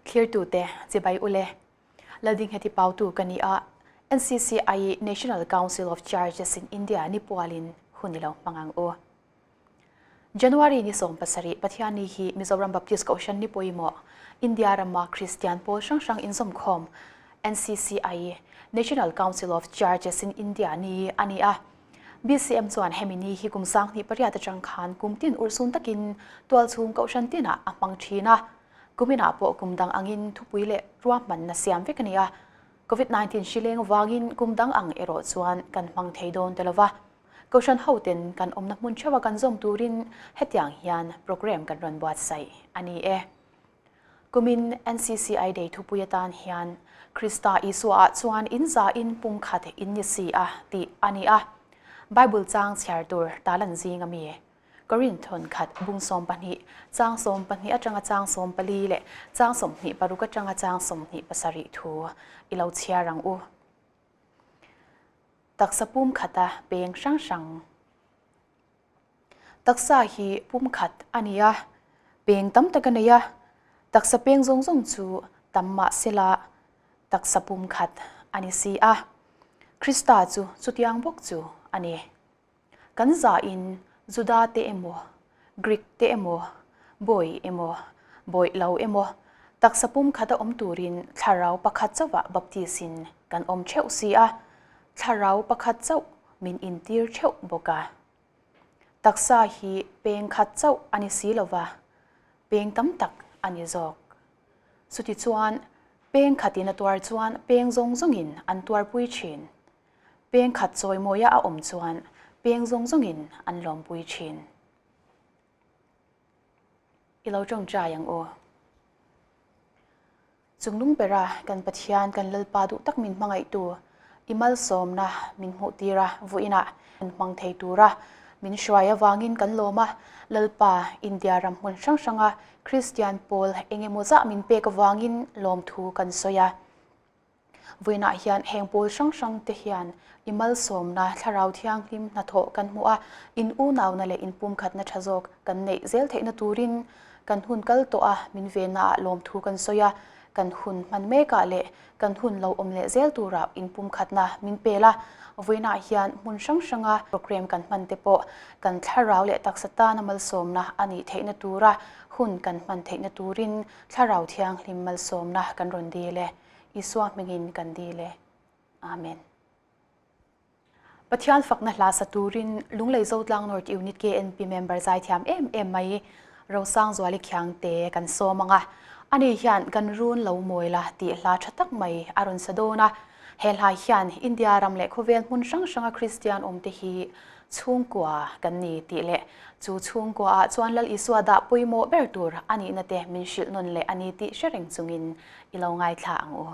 Thlirtute chibai ule. Laldingheti Pautu ka ni a, NCCI National Council of Churches in India ni pualin hun i lo hmang ang u. January ni 17 Pathianni hi Mizoram Baptist Kohhran ni pawimawh India rama Kristian pawl hrang hrang inzawmkhawm NCCI National Council of Churches in India ni a ni a. BCM chuan hemi ni hi kum 2008 atang khan kum tin urhsun takin tualchhung kohhran tinah a hmang thin a. Kuminah pawh kum dang angin thupui leh ruahmanna siam vek a ni a. Covid 19 hri leng vangin kum dang ang erawh chuan kan hmang thei dawn ta lova. Kohhran hoten kan awmna hmun theuha kan zawm turin hetiang hian programme kan rawn buatsaih a ni e. Kumin NCCI Day thupui atan hian Krista Isua-ah chuan in zain pumkhat in ni si a tih a ni a. Bible chang chhiar tur talan zing a mi. Korinthon khat bung 12, chang 12 atanga chang 14 leh chang 26 atanga chang 27 thu i lo chhiar ang u. Taksa pumkhata peng hrang hrang. Taksa hi pumkhat a ni a, peng tam tak a nei a, taksa peng zawng zawng chu tam mah sela taksa pumkhat a ni si a. Krista chu chutiang bawk chu a ni. Kan zahin Juda te emaw, Greek te emaw, bawi emaw, bawih lo emaw, taksa pumkhata awm turin thlarau pakhat chauhah baptis-in kan awm theuh si a, thlarau pakhat chauh min intir theuh bawk a. Taksa hi peng khat chauh a ni si lova, peng tam tak a ni zawk. Chutichuan, peng khatin a tuar chuan peng zawng zawngin an tuarpui thin. Peng khat chawimawia a awm chuan peng zawng zawngin an lawmpui thin. I lo tawngtai ang u. Chunglung bera kan Pathian kan Lalpa duh tak min hmangaihtu i malsawmna min hmuh tir a, vuinah min hmang thei tura min hruai avangin kan lawm a, Lalpa India ram hmun hrang hranga Kristian pawl engemaw zah min pek avangin lawmthu kan sawi a. Vawiinah hian heng pawl hrang hrang te hian i malsawmna, thlarau thianghlim hnathawh kan hmuh a, in unauna leh inpumkhatna tha zawk kan neih zel theihna turin kan hun kal tawh a, min vennaah lawmthu kan sawi a, kan hun hman mekah leh kan hun lo awm leh zel turah inpumkhatna min pel a. Vawiinah hian hmun hrang hranga programme kan hman te pawh kan thlarau leh taksa tana malsawmna a nih theihna tura hun kan hman theihna turin thlarau thianghlim malsawmna kan rawn dil e. Isua hmingin kan dil e. Amen. Pathian fakna hla sa turin Lunglei Zotlang North Unit KNP member zaithiam em em mai Rosangzuali Khiangte kan sawm ang a. Ani hian kan run lo mawi la tih hla tha tak mai a rawn sa dawn a. He hla hian India ram leh khawvel hmun hrang hranga Kristian awmte hi chhungkua kan ni tih leh chu chhungkua ah chuan Lal Isua dah pawimawh ber tur a nihna te min hrilh nawn leh a ni tih hre reng chungin i lo ngaithla ang u.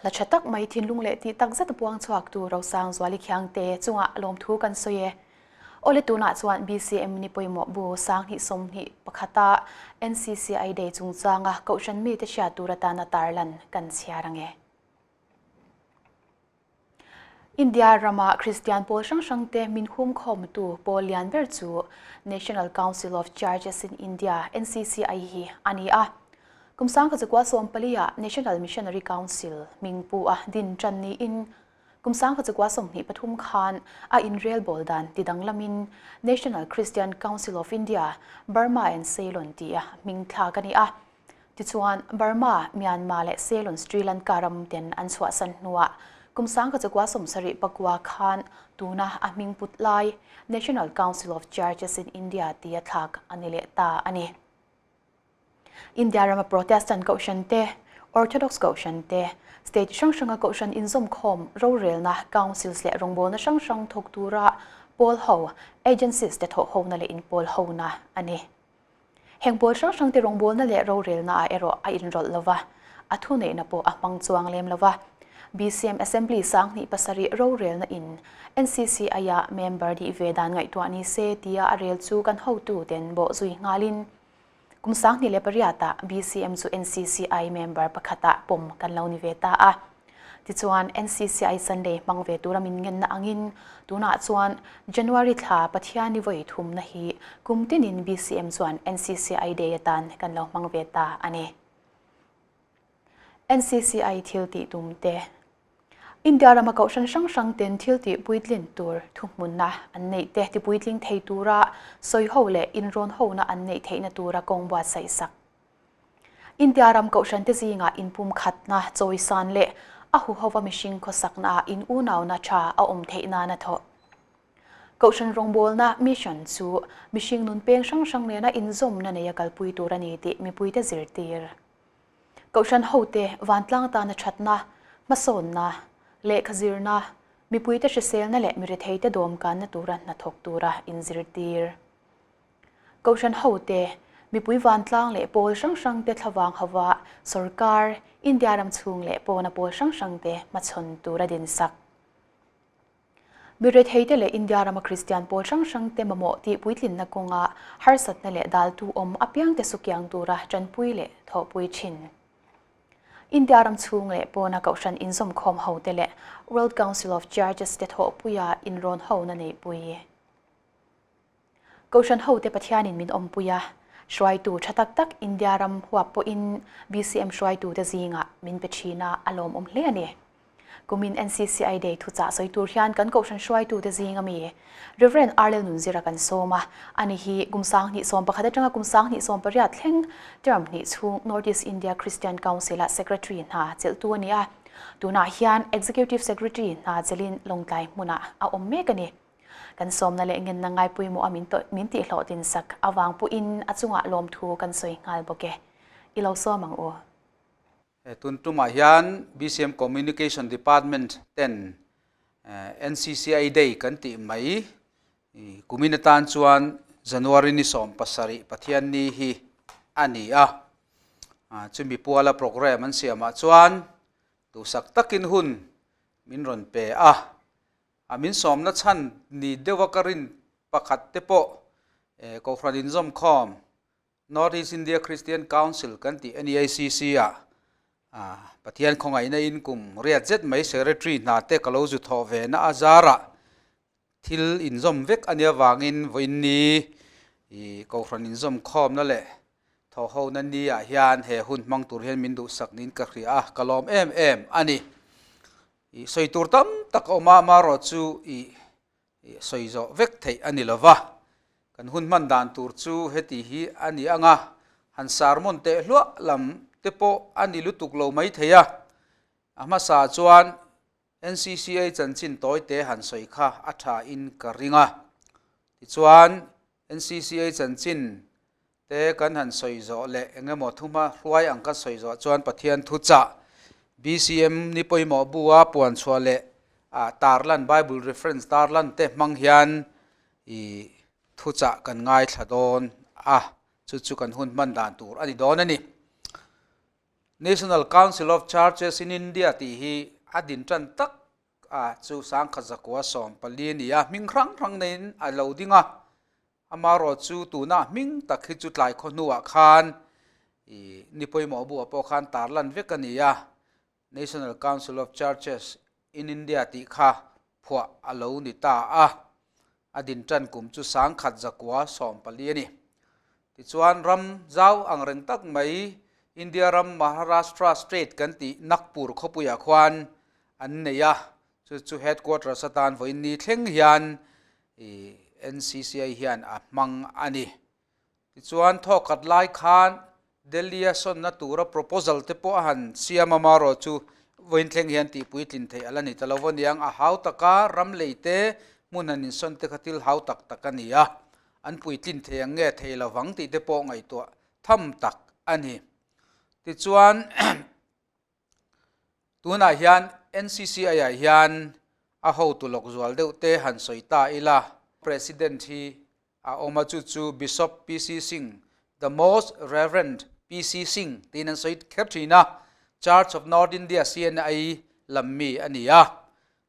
Hla tha tak mai thinlung leh tih tak zet a puang chhuak tu Rosangzuali Khiangte chungah lawmthu kan sawi e. Awle tunah chuan BCM ni pawimawh bu 2021 a NCCI Day chungchanga Kohhran mite hriat tur atana tarlan kan chhiar ang e. India rama Kristian pawl hrang hrangte min humkhawmtu pawl lian ber chu National Council of Churches in India, NCCI, hi a ni a. Kum 1914 ah National Missionary Council hming pu a din tan niin kum 1923 khan a inrelbawl dan ti danglamin National Christian Council of India, Burma and Ceylon tia hming thlak a ni a. Tichuan, Burma, Myanmar leh Ceylon Sri Lanka ram ten an chhuahsan hnuah kum 1979 khan tuna a hming put lai National Council of Churches in India tia thlak a ni leh ta a ni. India rama Protestant Kohhran te, Orthodox Kohhran te, state hrang hranga Kohhran inzawmkhawm rorelna councils leh rawngbawlna hrang hrang thawk tura pawl ho, agencies, te thawhhona leh inpawlhona a ni. Heng pawl hrang hrangte rawngbawlna leh rorelnaah erawh a inrawlh lo va, a thuneihna pawh a hmang chuang lem lo va. BCM Assembly 2007 rorelna in NCCI-a member dih ve dan ngaihtuah ni se tia a rel chu kan hotuten bawh zui nghalin kum 2008-ah BCM chu NCCI member pakhatah pawm kan lo ni ve ta a. Tichuan, NCCI Sunday hmang ve tura min ngenna angin tunah chuan January thla Pathiani vawi thumna hi kum tinin BCM chuan NCCI Day atan kan lo hmang ve ta a ni. NCCI thil tih tum te. India rama kohhran hrang hrang ten thil tih puitlin tur thuhmunna an neih te tipuitling thei tura sawiho leh inrawnhona an neih theihna tura kawng buatsaih sak. India ram kohhrante zingah inpumkhatna chawisan leh a huhova mihring khawsaknaah in unauna tha a awm theih nan a thawh. Kohhran rawngbawlna, mission, chu mihring nun peng hrang hrang nena inzawmna neia kalpui tur a ni tih mipuite zirtir. Kohhran hote vantlang tana thatna, hmasawnna, lehkha zirna, mipuite hriselna leh miretheite dawmkanna tura hnathawk tura inzirtir. Kohhran hote, mipui vantlang leh pawl hrang hrangte thlavang hova sorkar, India ram chhung leh pawna pawl hrang hrangte hmachhawn tur a dinsak. Mi retheite leh India rama Kristian pawl hrang hrangte mamawh tih puitlinna kawnga harsatna leh daltu awm apiangte sukiang tura tanpui leh thawhpui thin. India ram chhung leh pawna kohhran inzawmkhawm hote leh World Council of Churches te thawhpuia inrawn hona neihpui. Kohhran hote Pathianin min awmpui a, hruaitu tha tak tak India ram huap pawhin BCM hruaitute zingah min pe thin a, a lawmawm hle a ni. Kumin NCCI Day thuchah sawi tur hian kan kohhran hruaitute zing ami Rev. Arlel Nunzira kan sawm a, ani hi kum 2011 atanga kum 2018 thleng term hnih chhung North East India Christian Council-a Secretary hna chelhtu a ni a, tunah hian Executive Secretary hna chelhin Lawngtlai hmunah a awm mek a ni. Kan sawmna leh ngenna ngaipawimawh a min tihhlawhtlin sak avang pawhin a chungah lawmthu kan sawi nghal bawk e. I lo sawm ang u. Tun tumah hian BCM Communication Department ten NCCI Day kan tih mai kumin atan chuan January ni 17 Pathianni hi a ni a. Chumi puala programme an siamah chuan duhsak takin hun min rawn pe a. A min sawmna chhan ni deuha ka rin pakhat te pawh Kohhran inzawmkhawm North East India Christian Council kan tih NEICC ah Pathian khawngaihna in kum riat zet mai Secretary hna te ka lo zu thawh ve na a zarah thil inzawm vek a nia vangin vawiinni Kohhran inzawmkhawmna leh thawhhona ni ah hian he hun hmang tur hian min duhsak niin ka hria a, ka lawm em em a ni. I sawi tur tam tak a awm a, amaherawh chu i sawi zawh vek theih a ni lo va. Kan hun hman dan tur chu heti hi a ni ang a, han sermon teh hluah lam te pawh a ni lutuk lo mai thei a. A hmasa chuan NCCA chanchin tawi te han sawi kha a tha in ka ring a. Tichuan NCCA chanchin te kan han sawi zawh leh eng emaw thuma hruai ang kan sawi zawh chuan Pathian thuchah BCM ni pawimawh bu a puan chhuah leh ah tarlan Bible reference tarlan te hmang hian ih thuchah kan ngaithla dawn a, chu chu kan hun hman dan tur a ni dawn a ni. National Council of Churches in India tih hi a din tan tak a chu 1914 a ni a, hming hrang hrang neiin a lo ding a, amaherawh chu tuna hming tak hi chu tlai khaw hnuah khan ih ni pawimawh buah pawh khan tarlan vek a ni a, National Council of Churches in India tih kha phuah a lo ni ta a, a din tan kum chu 1914 a ni. Tichuan ram zau ang reng tak mai India ram Maharashtra state kan tih Nagpur khawpuiah khuan an nei a, chu chu headquarters atan vawiin ni thleng hian NCCI hian a hmang a ni. Tichuan thawkhat lai khan Delhi-a sawnna tura proposal te pawh a han siam a, marawh chu vawiin thleng hian tihpuitlin theih a la ni ta lo aniang. A hau taka ram lei te hmun han insawn te kha thil hau tak tak a ni a, an puitlin thei ang nge thei lovang tih te pawh ngaihtuah tham tak a ni. Tichuan Tunah hian NCCI-ah hian a hotu lawk zual deuh te han sawi ta ila. President hi a awm a, chu chu Bishop PC Singh, The Most Reverend PC Singh tiin an sawi kher thin a, Church of North India, CNI, lam mi a ni a.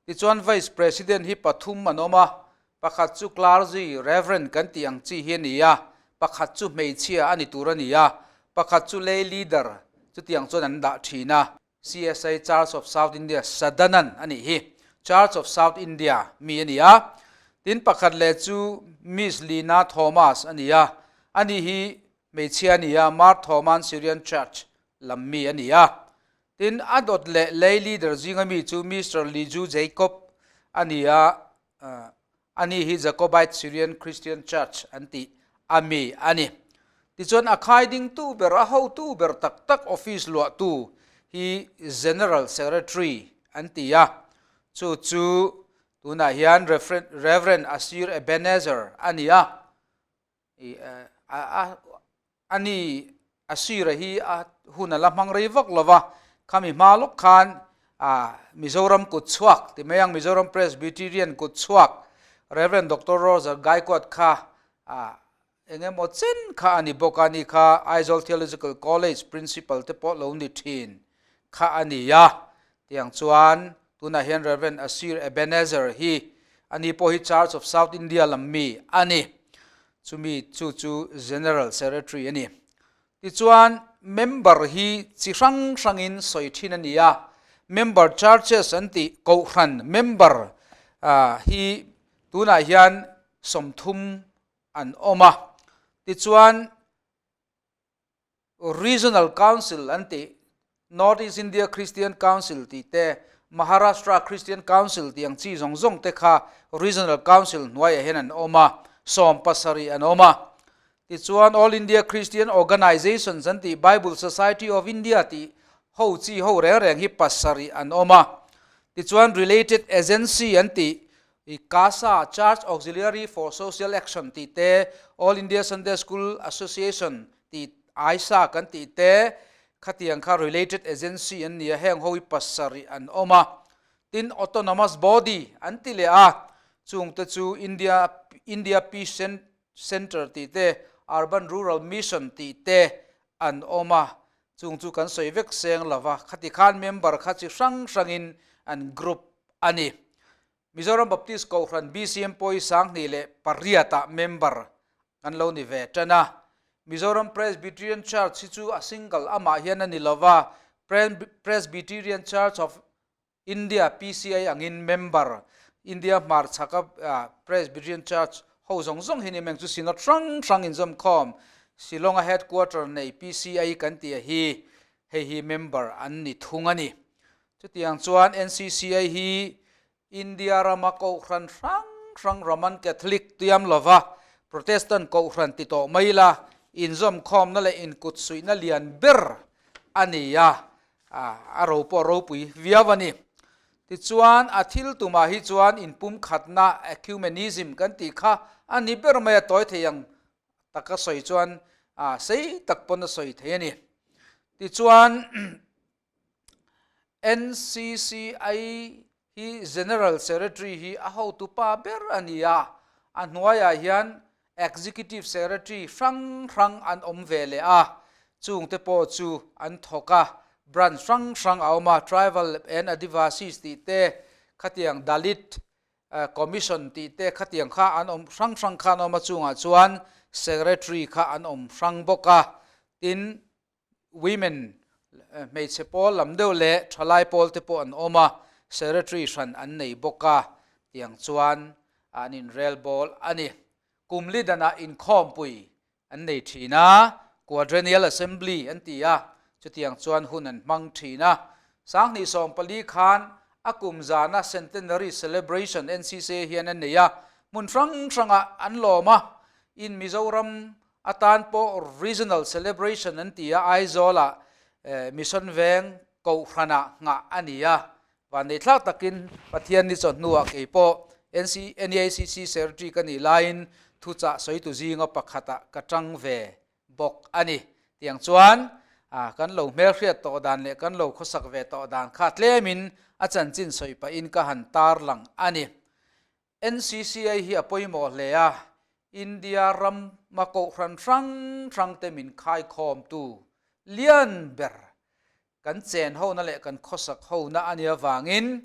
Tichuan Vice President hi pathum an awm a, pakhat chu clergy, Reverend kan tih ang chi hi a ni a, pakhat chu hmeichhia a ni tur a ni a, pakhat chu lay leader chutiang chuan an dah thin a. CSI Church of South India Sadanan a nih hi, Church of South India mi a ni a. Tin pakhat leh chu Miss Lina Thomas a ni a, ani hi hmeichhia a ni a, Mar Thoman Syrian Church lam mi a ni a. Tin, a dawt leh lei leader zinga mi chu Mister Liju Jacob a ni a, ani hi Jacobite Syrian Christian Church an tih a mi a ni. Tichuan, a khai dingtu ber, a hotu ber tak tak office luahtu hi General Secretary an ti a, chu chu tunah hian Rev. Asir Ebenezer a ni a. A ni a sira hi a hun a la hmang rei vak lo va, khami hma lawk khan Mizoram kut chhuak ti mai ang Mizoram Presbyterian kut chhuak Rev. Doctor Roger Gaikwad kha eng emaw chen kha a ni bawk a, ni kha Aizawl Theological College Principal te pawh lo ni thin kha a ni a, tiang chuan tunah hian Rev. Asir Ebenezer hi ani pawh hi Church of South India lam mi a ni. Chumi chu chu General Secretary a ni. Tichuan member hi chi hrang hrangin sawi thin a ni a, member churches an tih kohhran member hi tunah hian 30 an awm a. Tichuan Regional Council an tih, North East India Christian Council tih te, Maharashtra Christian Council tih ang chi zawng zawng te kha Regional Council hnuaiah hian an awm a, 17 an awm a. Tichuan All India Christian Organisations an tih Bible Society of India tih ho chi ho reng reng hi pasarih an awm a. Tichuan Related Agency an tih I CASA, Church Auxiliary for Social Action tih te, All India Sunday School Association tih AISA kan tih te, khatiang kha related agency an ni a, heng ho hi pasarih an awm a. Tin, Autonomous Body an ti leh a, chungte chu India India Peace Centre tih te, Urban Rural Mission tih te an awm a, chung chu kan sawi vek seng lo va, khati khan member kha chi hrang hrangin an group a ni. Mizoram Baptist Kohhran BCM pawh hi 2008 ah member kan lo ni ve tan a. Mizoram Presbyterian Church hi chu a single amah hian a ni lo va, Presbyterian Church of India, PCI, angin member, India hmarchhaka Presbyterian Church ho zawng zawng hi ni meng chu Synod hrang hrang inzawmkhawm Shillong-a headquarter nei PCI kan tih a hi hei hi member an ni thung a ni. Chutiang chuan NCCA hi India rama kohhran hrang hrang Roman Catholic tiam lova Protestant kohhran ti tawh mai ila inzawmkhawmna leh inkutsuihna lian ber a ni a, a ro pawh ropui viau a ni. Tichuan a thil tumah hi chuan inpumkhatna, ecumenism, kan tih kha a ni ber mai a, tawi thei ang taka sawi chuan sei tak pawn a sawi thei a ni. Tichuan. NCCI hi General Secretary hi a hotu pa ber a ni a, a hnuaiah hian Executive Secretary hrang hrang an awm ve leh a, chungte pawh chu an thawk a. Branch hrang hrang a awm a, Tribal and Adivasis tih te, khatiang Dalit Commission tih te khatiang kha an awm hrang hrang kha an awm a, chungah chuan Secretary kha an awm hrang bawk a, tin Women hmeichhe pawl lam deuh leh thalai pawl te pawh an awm a, Secretary hran an nei bawk a, tiang chuan an inrel bawl a ni. Kum li danah inkhawmpui an nei thin a, Quadrennial Assembly an ti a, chutiang chuan hun an hmang thin a. 2014 khan a kum zana Centenary Celebration NCCA hian an nei a, hmun hrang hrangah an lawm a, in Mizoram atan pawh Regional Celebration an ti a, Aizawlah Mission Veng Kohhranah nghah a ni a, Vanneihthlak takin Pathian ni chawhnuah kei pawh NEACC Secretary ka nih laiin thuchah sawitu zinga pakhatah ka tang ve bawk a ni. Tiang chuan kan lo hmelhriat tawh dan leh kan lo khawsak ve tawh dan kha tlemin a chanchin sawi pahin ka han tarlang a ni. NCCA hi a pawimawh hle a, India rama kohhran hrang hrangte min khaikhawmtu lian ber kan chen hona leh kan khawsak hona a nih avangin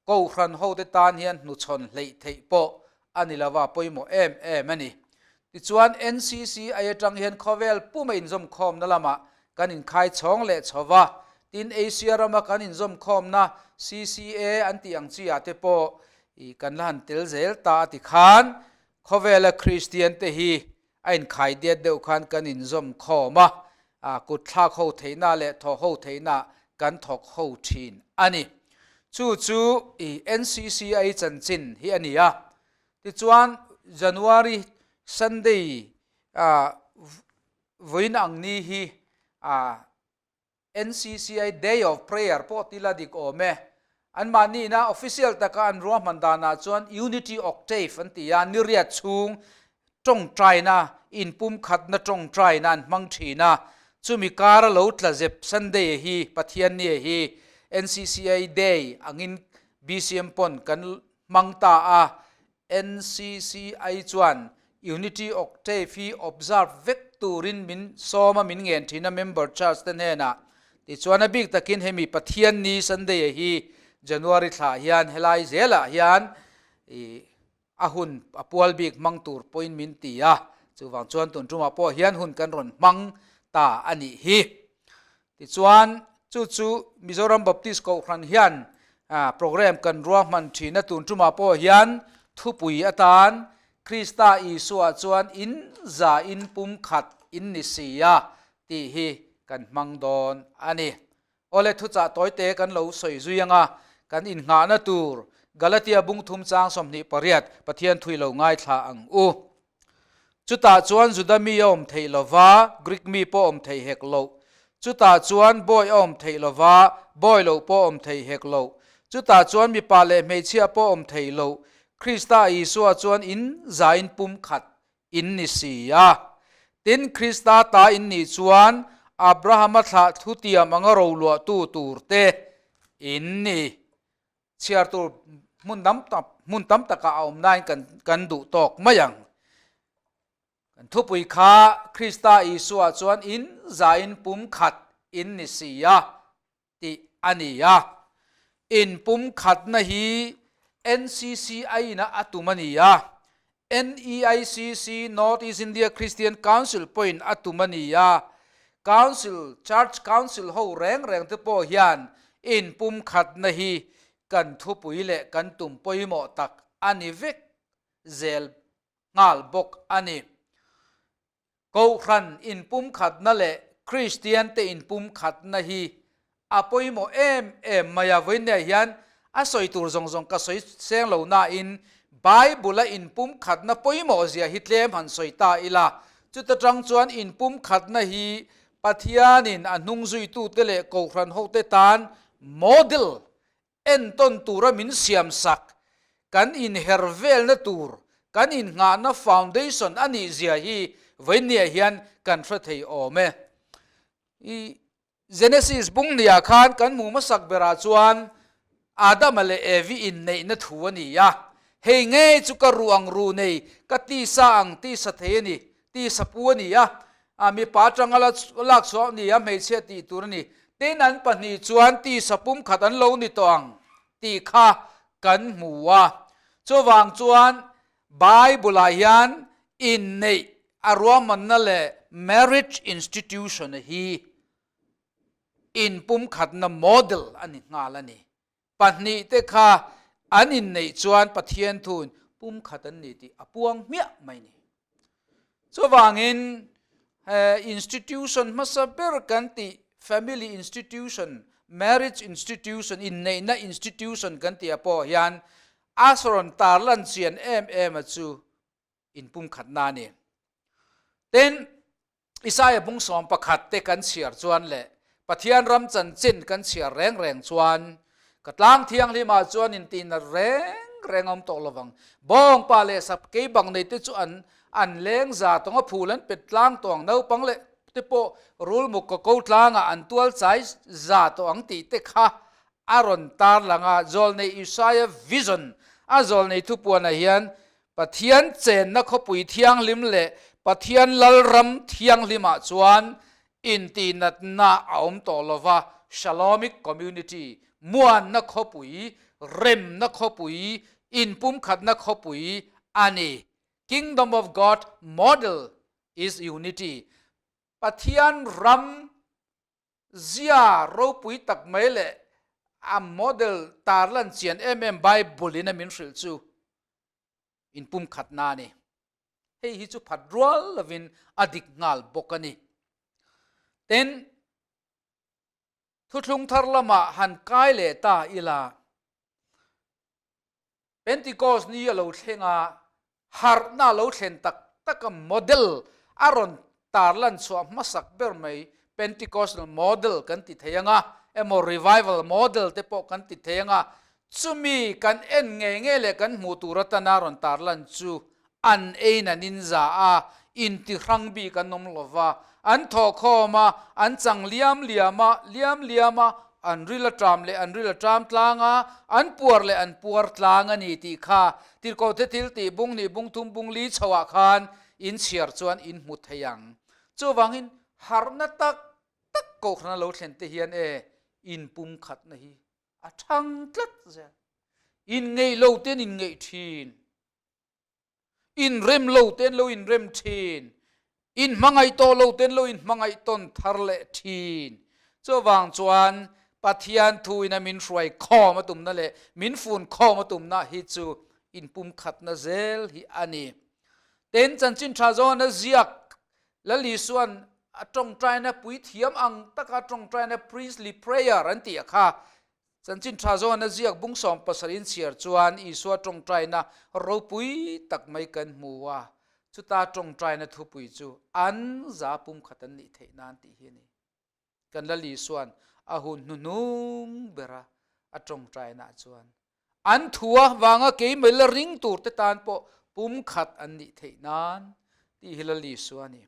kohhran hote tan hian hnuchhawn hleih theih pawh a ni lova pawimawh em em a ni. Tichuan NCCI atang hian khawvel puma inzawmkhawmna lamah kan inkhai chhawng leh chho va, tin Asia rama kan inzawmkhawmna CCA an tih ang chi ah te pawh i kan la han tel zel ta a ti khan khawvela Kristian te hi A inkhai diat deuh khan kan inzawm khawm a, a kut thlak ho theihna leh thawh ho theihna kan thawk ho thin a ni. Chu chu i NCCI chanchin hi a ni a. Tichuan January Sunday vawiin ang ni hi a NCCI Day of Prayer pawh ti la dik awm e. Anmahniina official taka an ruahman danah chuan Unity Octave an ti a, niriat chhung tawngtaina, inpumkhatna tawngtaina an hmang thin a. Chumi kara lo tla zep Sunday hi, Pathianni hi NCCI Day angin BCM pawn kan hmang ta a. NCCI chuan Unity Octave hi observe vek turin min sawm a, min ngen thin a member church te hnenah. Tichuan a bik takin hemi Pathianni Sunday hi January thlah hian helai zelah hian ih a hun a pual bik hmang tur pawhin min ti a, chuvang chuan tun tumah pawh hian hun kan rawn hmang ta a nih hi. Tichuan, chu chu Mizoram Baptist Kohhran hian programme kan ruahman thin a, tun tumah pawh hian thupui atan Krista Isua chuan in za in pumkhat in ni si a tih hi kan hmang dawn a ni. Awle thuchah tawite kan lo sawi zui anga kan innghahna tur Galatia bungthum chang 28 Pathian thui lo ngaithla ang u. Chutah chuan Juda mi a awm theih lo va, Grik mi pawh awm thei hek loh. Chutah chuan bawi a awm theih lo va, bawi loh pawh awm thei hek loh. Chutah chuan mipa leh hmeichhia pawh awm thei loh. Krista Isua chuan in zain pumkhat in ni si a. Tin, Krista ta in nih chuan Abrahama thlah thutiam anga roluahtu turte in ni. Chhiar tur hmun tam tak hmun tam takah a awm nain kan kan duh tawk mai ang. Kan thupui kha Krista Isua chuan in zain pumkhat in ni si a tih a ni a. In pumkhatna hi NCCI ina a tum a ni a. NEICC, North East India Christian Council, pawhin a tum a ni a, Council, Church Council ho reng reng te pawh hian inpumkhatna hi kan thupui leh kan tum pawimawh tak a ni vek zel nghal bawk a ni. Kohhran inpumkhatna leh Kristiante inpumkhatna hi a pawimawh em em mai a. Vawiinniah hian a sawi tur zawng zawng ka sawi seng lo nain Bible-a inpumkhatna pawimawh zia hi tlem han sawi ta ila. Chuta tang chuan inpumkhatna hi Pathianin a hnungzuitute leh kohhran hote tan model Entawn tura min siamsak, kan inher velna tur, kan innghahna foundation a nih zia hi vawiinniah hian kan hre thei awm e. I Genesis bung hniah khan kan hmuh hmasak berah chuan Adama leh Evi inneihna thu a ni a, hei ngei chu ka ruh ang ruh nei, ka tisa ang tisa thei a ni, tisa pu a ni a, mipa atanga lak chhuah a ni a, hmeichhia tih tur a ni. Tin, an pahnih chuan tisa pumkhat an lo ni tawh ang tih kha kan hmu a. Chuvang chuan Bible-ah hian inneih a ruahmanna leh marriage institution hi inpumkhatna model a ni nghal a ni. Pahnih te kha an inneih chuan Pathian thuin pumkhat an ni tih a puang hmiah mai ni. Chuvangin he institution hmasa ber kan tih family institution, marriage institution, inneihna institution kan tih ah pawh hian a rawn tarlan chian em em a chu inpumkhatna a ni. Tin, Isaia bung 11 te kan chhiar chuan leh Pathian ram chanchin kan chhiar reng reng chuan ka tlang thianghlimah chuan intihna reng reng a awm tawh lovang. Bawngpa leh sap keibang nei te chu an an leng za tawng a phul an pet tlang tawh ang naupang leh te pawh rulmuk ka ko tlangah an tual chai za tawh ang tih te kha a rawn tarlang a, Zawlnei Isaia vision a zawlnei thupuanah hian Pathian chenna khawpui thianghlim leh Pathian Lalram thianghlimah chuan intihnatna a awm tawh lo va, Shalomic community, muanna khawpui, remna khawpui, inpumkhatna khawpui a ni. Kingdom of God model is unity. Pathian ram Zia ropui tak mai leh a model tarlan chian em em Bible in a min hrilh chu inpumkhatna a ni. Hei hi chu phat rual lovin a dik nghal bawk a ni. Tin, thuthlung thar lamah han kai leh ta ila, Pentecost ni a lo thleng a, harhna a lo thlen tak tak a model a rawn tarlan chhuah hmasak ber mai Pentecostal model kan ti thei ang a, emaw revival model te pawh kan ti thei ang a, chumi kan en ngei ngei leh kan hmuh tur atana rawn tarlan chu An eiin an inza a, intihrang bik an awm lo va, an thawhkhawm a, an chang liam liam a, liam liam a, an ril a ṭam leh an ril a ṭam tlang a, an puar leh an puar tlang a ni tih kha Tirhkohte thil tih bung hnih bung thum bung li chhoah khan in chhiar chuan in hmu thei ang. Chuvangin harhna tak tak kohhran a lo thlen te hian e inpumkhatna hi a ṭhang tlat zel. Inngeih lo te an inngeih ṭhin. Inrem lo te an lo inrem thin. Inhmangaih tawh lo te an lo inhmangaih tawn thar leh thin. Chuvang chuan Pathian thu ina min hruai khawm a tumna leh min fun khawm a tumna hi chu inpumkhatna zel hi a ni. Tin, chanchin tha zawna ziak Lal Isua'n a tawngtaina puithiam ang taka tawngtaina priestly prayer an tih a kha Chanchin tha zawn a ziak bung 70 in chhiar chuan Isua tawngtaina ropui tak mai kan hmu a, chuta tawngtaina thupui chu an za pumkhat an nih theih nan tih hi a ni. Kan Lal Isua'n a hun hnuhnung bera a tawngtainaah chuan an thua vanga keimah la ring tur te tan pawh pumkhat an nih theih nan tih hi Lal Isua a ni.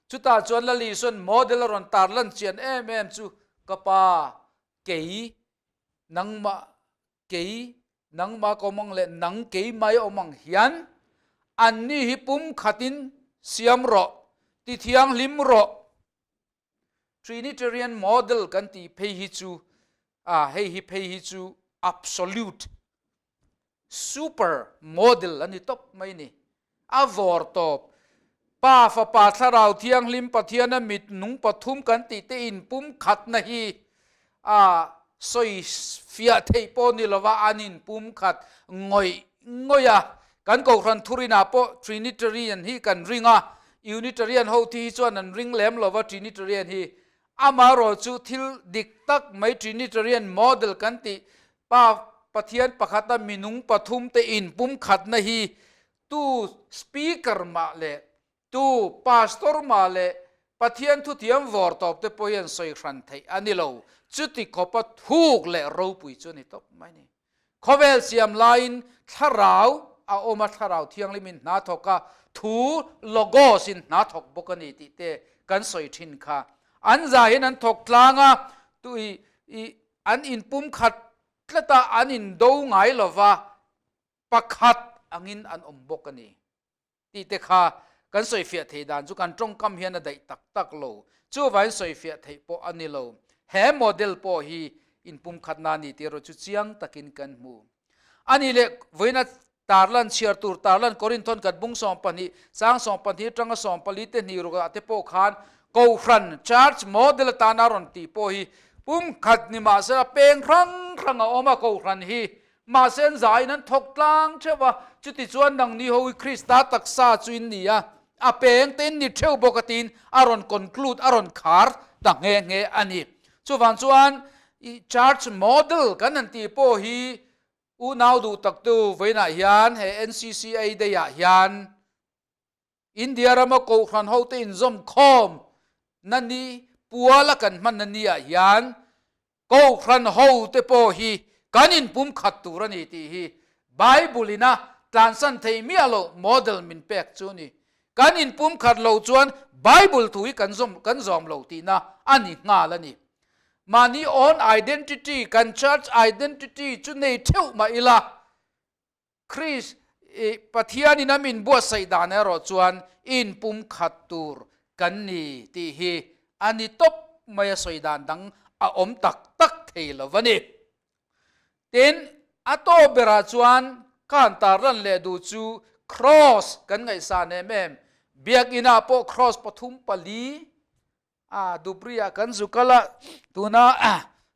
Chutah chuan Lal Isua'n model a rawn tarlan chian em em chu ka pa Kei, nangmah, kei, nangmah ka awm ang leh nang keimah i awm ang hian anni hi pumkhatin siam rawh, ti thianghlim rawh. Trinitarian model kan tih phei hi chu, ah, hei hi phei hi chu absolute Super model a ni tawp mai ni. A vawr tawp. Pa, Fapa, Thlarau Thianghlim, Pathiana mit nung pathum kan tih te inpumkhatna hi a sawi fiah theih pawh ni lova an inpumkhat ngawih ngawih a. Kan Kohhran thurinah pawh Trinitarian hi kan ring a, Unitarian ho thi hi chuan an ring lem lova Trinitarian hi. Amaherawhchu thil dik tak mai Trinitarian model kan tih Pa Pathian pakhata minung pathum te inpumkhatna hi tu speaker mah leh tu pastor mah leh Pathian thuthiam vawr tawp te pawh hian sawi hran theih a ni lo. Chuti khawpa thuk leh ropui chu a ni tawp mai ni. Khawvel siam laiin thlarau a awm a, thlarau thianghlimin hna thawk a, thu logos in hna thawk bawk a ni tih te kan sawi thin kha. An zahin an thawk tlang a, tui i An inpumkhat tlat a, an indo ngai lo va, pakhat angin an awm bawk a ni tih te kha kan sawifiah theih dan chu kan tawngkam hian a daih tak tak lo. Chuvain sawifiah theih pawh a ni lo. He model pawh hi inpumkhatna a ni tih erawh chu chiang takin kan hmu. A nih leh vawiina tarlan chhiar tur tarlan Korinthon kan bung 12, chang 12 atanga 14 te hnih rukah te pawh khan Kohhran, Church, model atana rawn tih pawh hi pumkhat ni mahsela peng hrang hrang a awm a, Kohhran hi mahse an zaiin an thawk tlang theuh a, chutichuan nangni ho hi Krista taksa chu in ni a, a peng te in ni theuh bawk a tiin a rawn conclude, a rawn khar ta nghe nghe a ni. Chuvang chuan i Church model kan han tih pawh hi unau duh taktu vawiinah hian he NCCA Day ah hian India rama Kohhran hote inzawm khawm na ni puala kan hman na ni ah hian Kohhran hote pawh hi kan inpumkhat tur a ni tih hi Bible in a tlansan thei miah loh model min pek chu a ni. Kan inpumkhat loh chuan Bible thu hi kan zawm kan zawm lo tihna a ni nghal a ni. Mahni own identity, kan church identity chu nei theuh mah ila, Kris i Pathianin a min buatsaih dan erawh chuan inpumkhat tur kan ni tih hi a ni tawp mai a sawi dan dang a awm tak tak thei lo a ni. Tin, a tawp berah chuan ka han tarlan leh duh chu Kraws kan ngaihsan em em, Biakinah pawh Kraws pathum pali A Dubri-ah kan zu kal a, tuna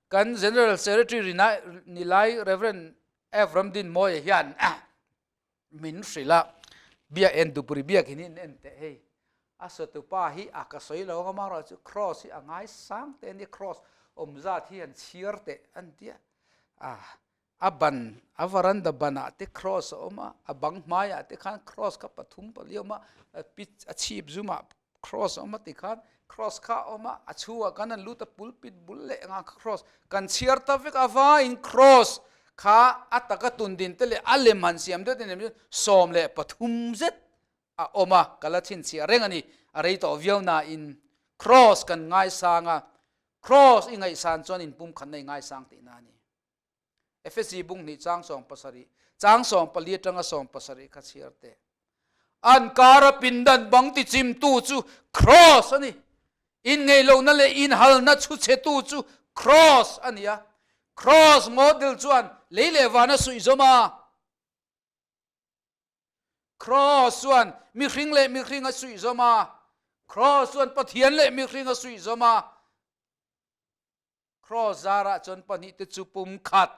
kan General Secretary rina ni lai Rev. F. Ramdinmawia hian min hrilh a, Biak en Dubri biak in in en teh hei, a sawtupa hi a ka sawi lo ang amaherawh chu Cross hi a ngai sang teh a nia, Cross awm zat hi han chhiar teh a ni tia, a a ban a varanda banah te Cross a awm a, a bang hmaiah te khan Cross kha pathum pali a awm a, a a chhip zumah Cross a awm a ti khan Cross kha a awm a, a chhungah khan an lut a pulpit bul leh engah kha Cross kan chhiar ta vek a vaiin Cross kha a taka tun din te leh a lem han siam deuh te nen chuan 13 zet a awm a, ka la chhinchhiah reng a ni, a rei tawh viau nain Cross kan ngaisang a, Cross i ngaihsan chuan inpumkhatna i ngaisang tihna a ni. Efesi bung hnih chang 70, chang 14 atanga 70 kha chhiar teh. An kara pindan bang tichimtu chu Cross a ni. Inngeihlohna leh inhalna chhuchhetu chu Cross a ni a. Cross model chuan lei leh van a suih zawm a. Cross chuan mihring leh mihring a suih zawm a. Cross chuan Pathian leh mihring a suih zawm a. Kraws zarah chuan pahnihte chu pum khat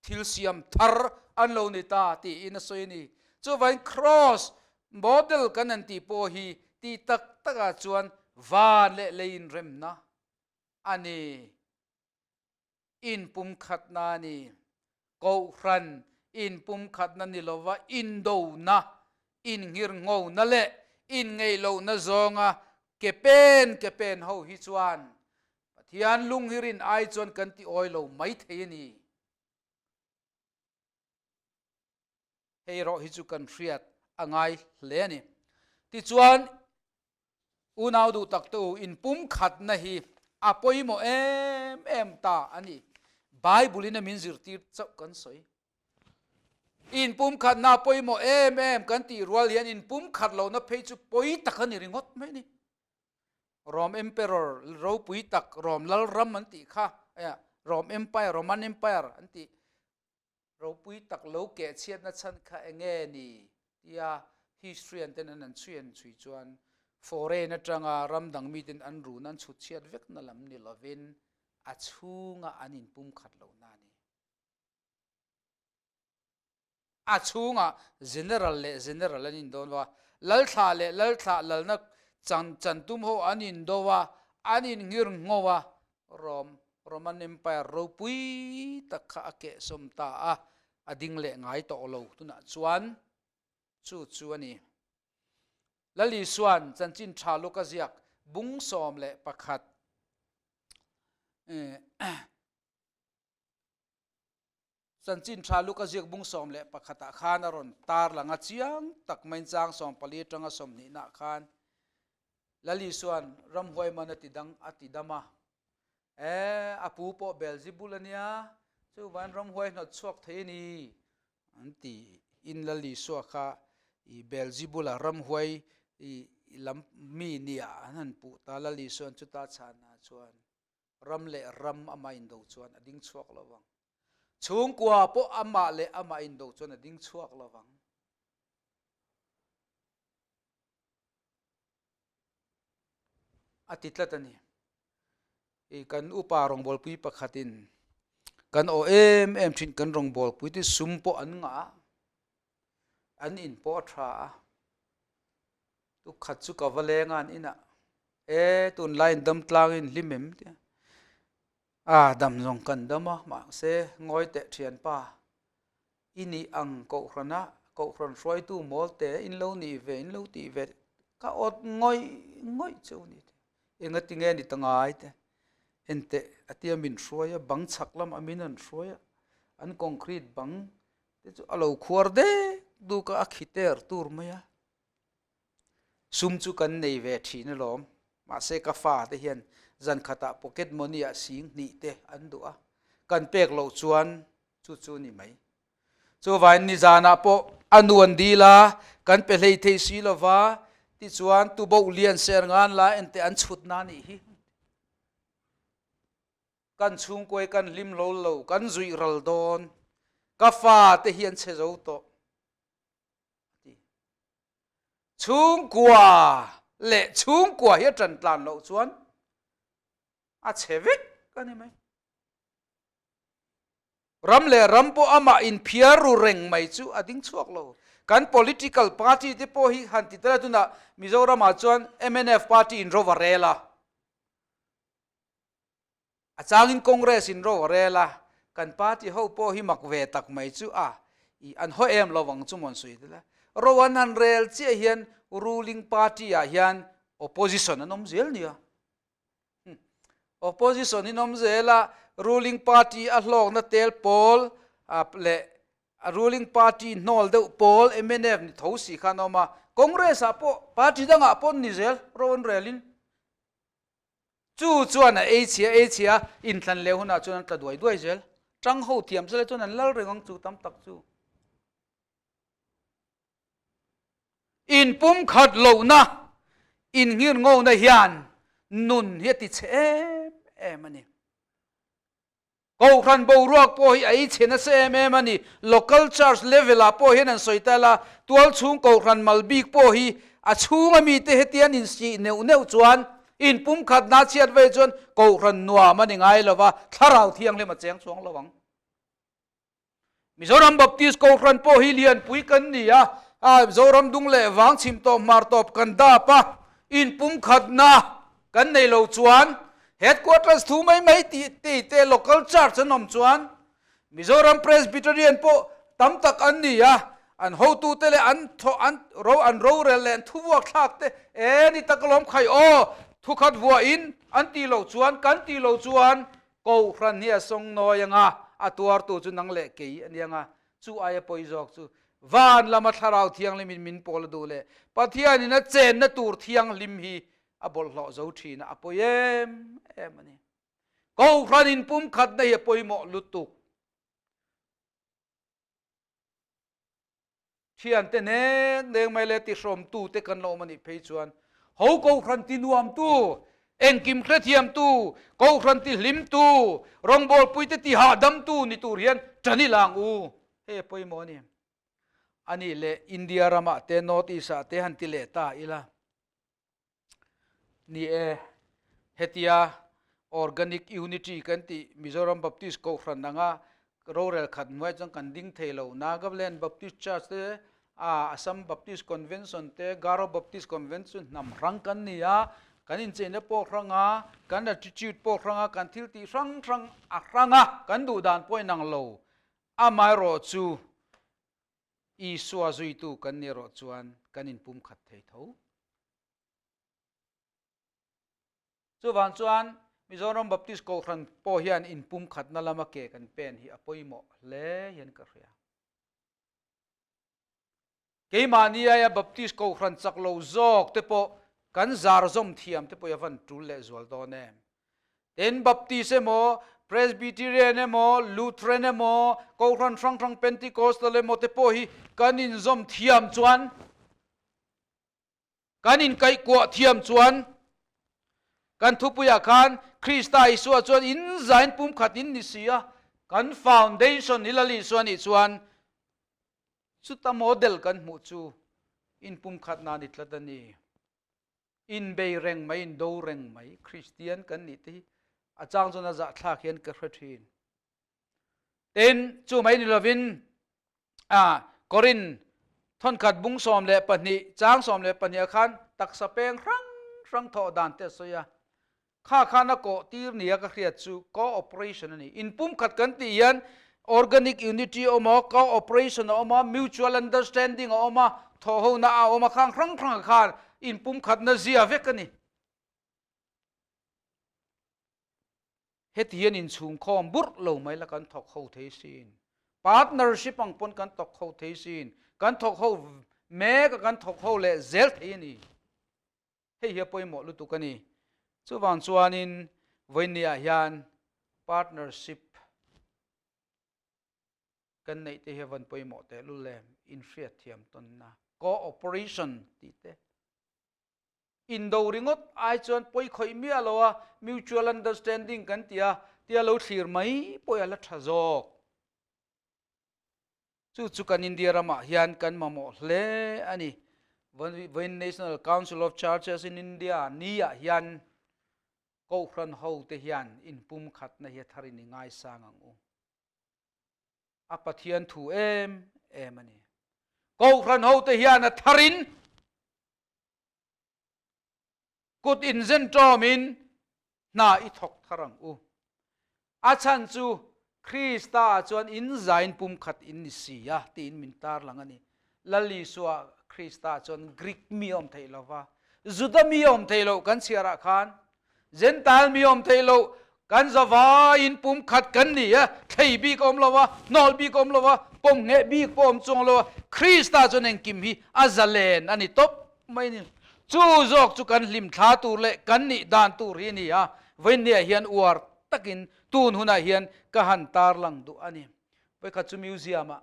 thil siam thar an lo ni ta tiin a sawi a ni. Chuvangin kraws model kan han tih pawh hi tih tak takah chuan van leh lei inremna a ni, inpumkhatna a ni. Kohhran inpumkhatna ni lova indona, innghirnghona leh inngeihlohna zawnga ke pen ke pen ho hi chuan Pathian lung hi rin ai chuan kan ti awi lo mai thei a ni. Hei erawh hi chu kan hriat a ngai hle a ni. Tichuan, unau duh tak te u, inpumkhatna hi a pawimawh em em ta a ni. Bible in a min zirtir chauh kan sawi. Inpumkhatna a pawimawh em em kan tih rual hian inpumkhat lohna phei chu pawi tak a ni ringawt mai a ni. Rome Emperor ropui tak Rome Lalram an tih kha, Rome Empire, Roman Empire an tih ropui tak lo keh chhiatna chhan kha eng nge ni tia history an ten an an chhui an chhui chuan foreign atanga ram dang miten an run an chhut chhiat vekna lam ni lovin a chhunga an inpumkhat lohna a ni. A chhungah General leh General an indo a, Lalthlah leh Lalthlah lalna chan chantum ho an indo a, an inngir ngho a, Rome, Roman Empire ropui tak kha a kehsawm ta a, a ding leh ngai tawh lo tunah chuan chu chu a ni. Lal Isua'n chanchin tha luk a ziak bung 11 Chanchin tha Luka ziak bung 11 ah khan a rawn tar lang a, chiang tak maiin chang 14 atanga 20 nah khan Lal Isua'n ramhuai man a ti dang a ti dam a, E, a pu pawh Beelzebul a nia, chuvain ramhuai hnawt chhuak thei a ni an ti in Lal Isua kha i Beelzebula ramhuai i lam mi nia an han puh ta, Lal Isua'n chuta chhanah chuan. Ram leh ram amah indo chuan a ding chhuak lo vang. Chhungkua pawh amah leh amah indo chuan a ding chhuak lo vang. A ti tlat a ni. I kan upa rawngbawlpui pakhatin kan aw em em thin kan rawngbawlpui te sum pawh an ngah a, an in pawh a tha a. Tukhat chu ka va leng a an inah, E tunlaiin dam tlangin hlim em tia. A dam zawng kan dam a, mahse ngawi teh thianpa i nih ang kohhrana kohhran hruaitu mawl te in lo nih ve in lo tih ve ka awt ngawih ngawih che u ni te engati nge ni ta ngai te enteh a tia min hruai a bang chhak lamah min han hruai a an concrete bang te chu a lo khuar dek duk a a khi ter tur mai a sum chu kan nei ve thin alawm mahse ka fa te hian zan khatah pocket money ah sing hnih te an duh a kan pek loh chuan Chu chu ni mai. Chuvain nizanah pawh a nu an dil a, kan pe hlei thei si lo va, tichuan tuboh lian ser ngan la enteh an chhut na nih hi. Kan chhungkuai kan hlim lo lo, kan zuih ral dawn, ka fa te hi an che zo tawh a ti. Chhungkua leh chhungkua hi a ṭan tlan loh chuan a chhe vek a ni mai. Ram leh ram pawh amah inphiar ru reng mai chu a ding chhuak lo. Kan political party te pawh hi han ti tel a, tunah Mizoramah chuan mnf party in ro a rel a, a changin Congress in ro a rel a, kan party ho pawh hi mak ve tak mai chu a, i an haw em lo ang chu maw an sawi tel a. Ro an han rel chiah hian ruling party ah hian opposition an awm zel nia. Opposition in awm zel a, ruling party a hlawkna tel pawl leh a ruling party hnawl deuh pawl mnf ni tho si khan a awm a, Congress ah pawh party dangah pawh an ni zel ro an rel in chu chuan a ei chhia ei chhia inthlan leh hunah chuan an tla duai duai zel, tang ho thiam zela chuan an lal reng ang chu tam tak chu. Inpumkhat lohna, innghirngona hian nun hi a ti chhe em em a ni. Kohhran boruak pawh hi a ei chhe nasa em em a ni. Local church level ah pawh hian an sawi tel a, tualchhung kohhran mal bik pawh hi a chhunga mite hetian insih neuh neuh chuan inpumkhatna chhiat vei chuan kohhran nuam a ni ngai lo va, thlarau thianghlim a cheng chuang lo ang. Mizoram Baptist Kohhran pawh hi lianpui kan ni a, Mizoram dung leh vang chhim tawp hmar tawp kan dap a, inpumkhatna kan nei lo chuan Headquarters thu mai mai tih tei te Local Church an awm chuan Mizoram Presbyterian pawh tam tak an ni a, an hotute leh an thawh an ro an rorel leh an thuvuak thlak te e ni tak alawm khai aw thukhat vuahin an tih loh chuan kan tih loh chuan Kohhran hi a sawng nawi anga, a tuartu chu nang leh kei a nia nga, chu aia pawi zawk chu van lama Thlarau Thianghlimin min pawl a duh leh Pathianin a chenna tur thianghlim hi a bawlhhlawh zo thin a, a pawi em em a ni. Kohhran inpumkhatna hi a pawimawh lutuk. Thiante nek nek mai leh tihrawmtu te kan la awm a nih phei chuan ho Kohhran ti nuamtu, engkim hrethiamtu, Kohhran ti hlimtu, rawngbawlpuite ti hahdamtu ni tur hian ṭan i lang u. Hei a pawimawh a ni. A nih leh India ramah te North East ah te han ti leh ta ila. Ni e, hetia Organic Unity kan tih Mizoram Baptist Kohhran anga rorel khat hnuai chuan kan ding thei lo. Nagaland Baptist Church te, Assam Baptist Convention te, Garo Baptist Convention hnam hrang kan ni a, kan incheina pawh hrang a, kan attitude pawh hrang a, kan thil tih hrang hrang a hrang a, kan duh dan pawh inang lo. Amaherawhchu Isua zuitu kan nih erawh chuan kan inpumkhat thei tho. Chuvang chuan Mizoram Baptist Kohhran pawh hian inpumkhatna lama ke kan pen hi a pawimawh hle hian ka hria. Keimahni aia Baptist Kohhran chak lo zawk te pawh kan zar zawm thiam te pawh hi a van tul lehzual dawn em? Tin, Baptist emaw, Presbyterian emaw, Lutheran emaw, Kohhran hrang hrang Pentecostal emaw te pawh hi kan inzawm thiam chuan, kan inkaihkuah thiam chuan, Kan thupuiah khan Krista Isua chuan in zain pumkhat in ni si a, kan foundation hi Lal Isua nih chuan chuta model kan hmuh chu inpumkhatna a ni tlat a ni. Inbei reng mai, indo reng mai Kristian kan nih te hi a chang chuan a zahthlak hian ka hre thin. Tin, chu mai ni lovin a Korin thawnkhat bung 12 chang 12 ah khan taksa peng hrang hrang thawh dan te a sawi a. Kha khan a kawh tir nia ka hriat chu cooperation a ni. Inpumkhat kan tih hian organic unity a awm a, cooperation a awm a, mutual understanding a awm a, thawhhona a awm a, khang hrang hrangah khan inpumkhatna zia vek a ni. Heti hian inchhungkhawm burh lo mai la kan thawk ho thei sin. Partnership ang pawn kan thawk ho thei sin. Kan thawk ho mek a, kan thawk ho leh zel thei a ni. Hei hi a pawimawh lutuk a ni. Chuvang chuanin vawiinniah hian partnership kan neih te hi a van pawimawh tehlul em, inhriatthiam tawnna, cooperation tih te. Indo ringawt ai chuan pawi khawih miah lo a, mutual understanding kan ti a, tia lo thlir mai pawh hi a la tha zawk. Chu chu kan India ramah hian kan mamawh hle a ni. Vawiin National Council of Churches in India ni-ah hian Kohhran hote hian inpumkhatna hi a tharin i ngaisang ang u. A Pathian thu em em a ni. Kohhran hote hian a tharin Kut inzen ṭawmin hna i thawk thar ang u. A chhan chu Krista ah chuan in zain pumkhat in ni si a tiin min tarlang a ni. Lal Isua Krista ah chuan Greek mi a awm theih lo va, Juda mi a awm theih loh kan chhiar ah khan Jentail mi awm theih loh, kan zavaiin pumkhat kan ni a, thlei bik a awm lo a, hnawl bik a awm lo a, pawm ngheh bik pawh a awm chuang lo a, Krista chuan engkim hi a zalen a ni tawp mai a ni. Chu zawk chu kan hlimthla tur leh kan nih dan tur hi a ni a, vawiinniah hian uar takin tun hunah hian ka han tarlang duh a ni. Vawikhat chu museum-ah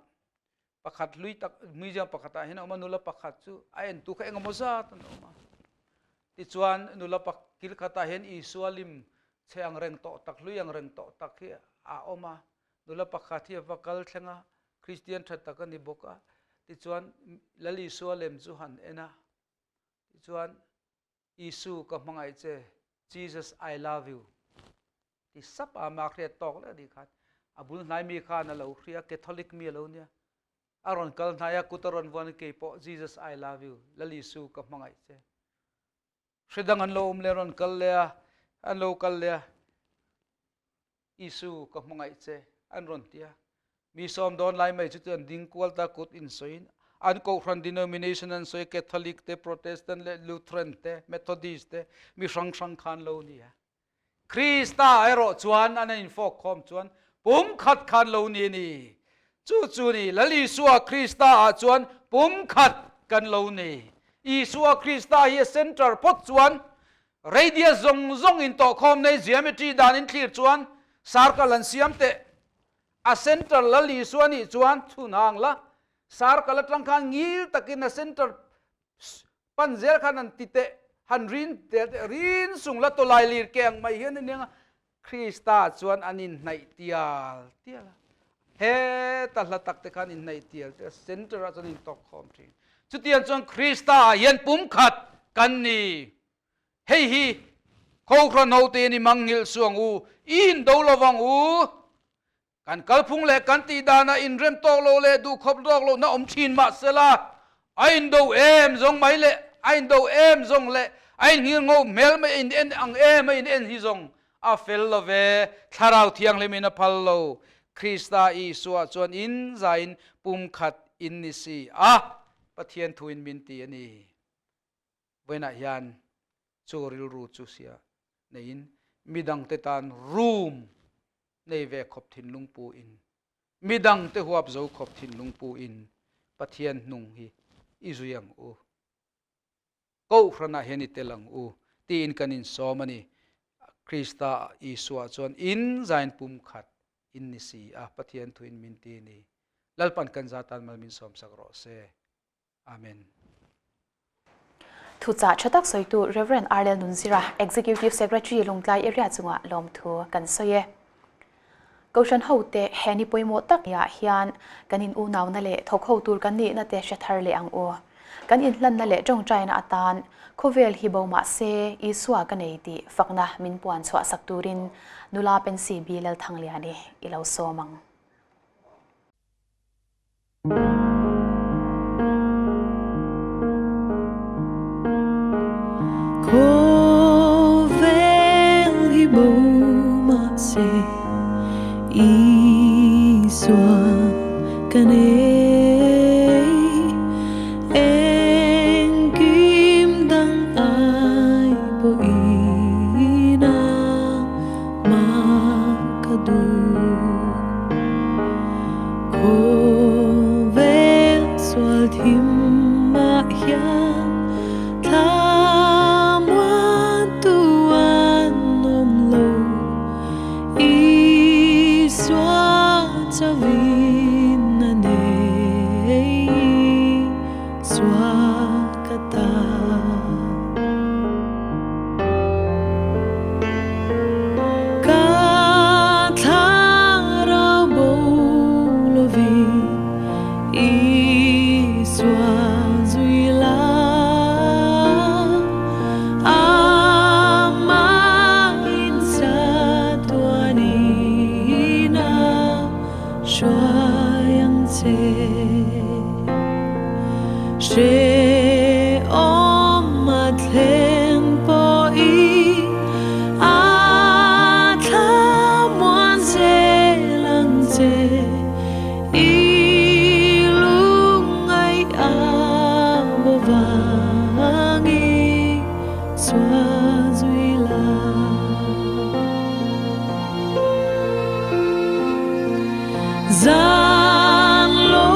pakhat hlui tak museum pakhatah hian a awm a, nula pakhat chu a entu kha engemaw zat an awm a. Tichuan nula pak kil khatah hian Isua lim chhe ang reng tawh tak hlui ang reng tawh tak hi a awm a. Nula pakhat hi a va kal thleng a, Kristian tha tak a ni bawk a. Tichuan Lal Isua lem chu han en a, tichuan Isu ka hmangaih che, Jesus I love you ti sap a mah hriat tawk leh anih khan a bul hnai mi khan a lo hria Catholic mi a lo nia a rawn kal hnai a kut a rawn vuan kei pawh Jesus I love you Lal Isu ka hmangaih che hre dang an lo awm leh rawn kal leh a an lo kal leh a Isu ka hmangaih che an rawn ti a. Mi sawm dawn lai mai chu chu an ding kual ta kut in sawiin an kohhran denomination an sawi Catholic te, Protestant leh Lutheran te, Methodist te mi hrang hrang khan lo ni a. Krista erawh chuan an infawk khawm chuan pumkhat khan lo ni a ni. Chu chu ni Lal Isua Krista ah chuan pumkhat kan lo ni. Isua Krista hi a center phawt chuan Radius zawng zawng intawhkhawm nei geometry dan in thlir chuan circle an siam teh. A center Lal Isua nih chuan chhun hang la, circle atang khan ngil takin a center pan zel khan an ti teh, han rin tel teh, rin sung la tawlai lir ke ang mai hian a nia nga, Krista chuan an inhnaih tial tial a. Heta hla tak te khan inhnaih tial tial a, center ah chuan intawkkhawm thin. Chutiang chuan Krista ah hian pumkhat kan ni. Hei hi Kohhran hote in i mangnghilh suang u, i indo lovang u. Kan kalphung leh kan tih danah inrem tawk lo leh duhkhawp tawk lohna awm thin mah sela, a indo em zawng mai leh a indo em zawng leh a inngir ngo hmel mai a in en ang em a in en hi zawng a fel lo ve, Thlarau Thianghlimin a phal lo. Krista Isua chuan in zain pumkhat in ni si a, Pathian thuin min ti a ni. Vawiinah hian chu rilru chu sia neiin midangte tan room nei ve khawp thinlung pu in, midangte huap zo khawp thinlung pu in Pathian hnung hi i zui ang u, Kohhranah hian i tel ang u tiin kan insawm a ni. Krista Isua chuan in zain pumkhat in ni si a, Pathian thuin min ti a ni. Lalpan kan za tan mal min sawmsak rawh se. Amen. Thuchah tha tak sawitu Rev. Arlel Nunzira, Executive Secretary Lungtlai Area chungah lawmthu kan sawi e. Kohhran hote he ni pawimawh tak ah hian kan in unauna leh thawk ho tur kan nihna te hre thar leh ang u. Kan inhlanna leh tawngtaina atan khawvel hi bo mah se Isua ka nei tih fakna min puan chhuah sak turin nula Pensy B. Lalthangliani i lo sawm ang. Khawvel hi bo mahse Isua ka nei Engkim dang ai pawhin a mah ka duh. Khawvel sual thim ah hian thlamuan tu an awm lo, Isua chawin a nei, Isua ka ta. Ka thlarau bo lovin Isua zui la, Amah in chatuanin a hruai ang che. Hrehawm a thleng pawhin a thlamuan zel ang che, i lungngaih a bo vang i chhuah zui la. Zan lo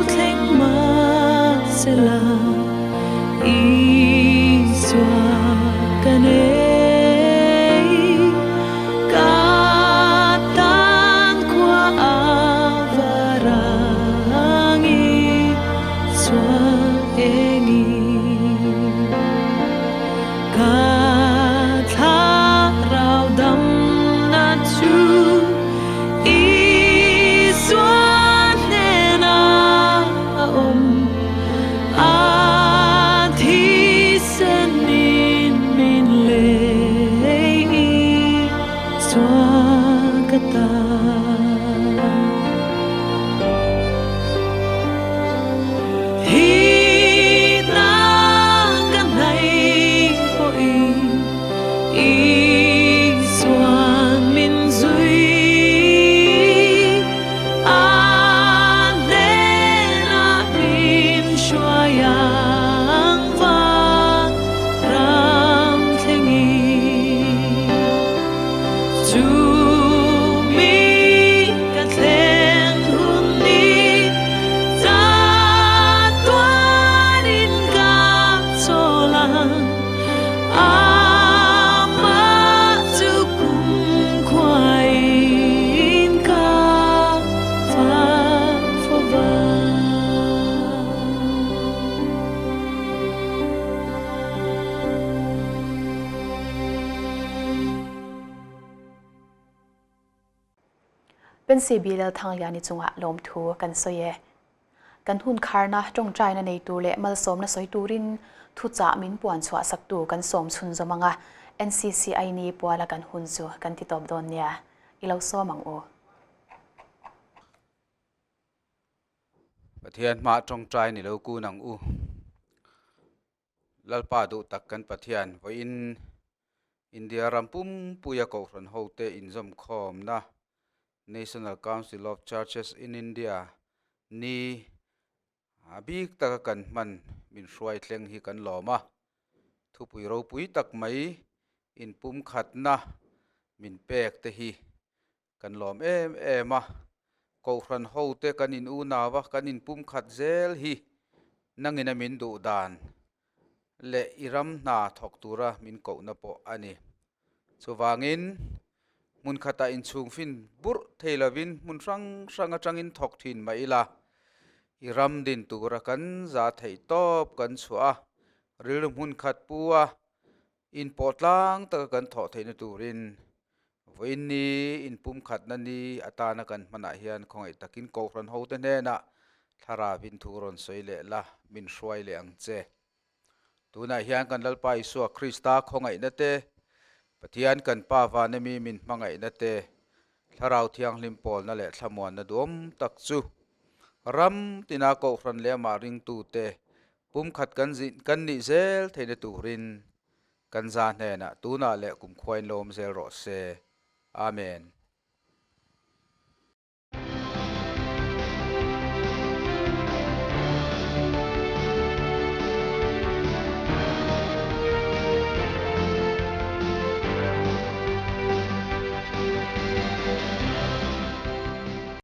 thleng mahsela Isua ka nei, ka tan khua a varang Isua engi. Ka thlarau damna chu Isua hnenah a awm, a thisen in min lei Isua ka ta. Thihna ka hnaih pawhin Isuan min zui, a hnenah min hruai ang vang ram thlengin. Chu mi ka thleng hun ni chatuanin ka chawl ang, amah chu kumkhuain ka fak fo vang. Pensy Bilal Thangliani chungah lawmthu kan sawi e. Kan hun kharna tawngtaina nei tur leh malsawmna sawi turin thuchah min puan chhuah saktu kan sawm chhunzawm anga NCCI ni puala kan hun chu kan ti tawp dawn nia. I lo sawm ang u. Pathian hmah tawngtai ni lo kun ang u. Lalpa duh tak kan Pathian vawiin India ram pumpuia Kohhran hote inzawmkhawmna National Council of Churches in India ni a bik taka kan hman min hruai thleng hi kan lawm a. Thupui ropui tak mai inpumkhatna min pek te hi kan lawm em em a, Kohhran hote kan in unau a, kan in pumkhat zel hi nangin a min duh dan leh i ram hna thawk tura min kohna pawh a ni. Chuvangin hmun khatah inchhung fin burh thei lovin hmun hrang hrang atangin thawk thin mah ila, i ram din tura kan za theih tawp kan chhuah a. Rilru hmun khat pu a, inpawh tlang taka kan thawh theihna turin vawiin ni inpumkhatna ni atana kan hmanah hian khawngaih takin Kohhran hote hnenah thlarau-in thu rawn sawi leh la, min hruai leh ang che. Tunah hian kan Lalpa Isua Krista khawngaihna te, Pathian kan Pa vana mi min hmangaihna te, Thlarau Thianghlim pawlna leh thlamuanna duam tak chu ram tina Kohhran leh amah ringtute Pumkhat kan zin kan nih zel theihna turin kan za hnenah tunah leh kumkhuain lo awm zel rawh se. Amen.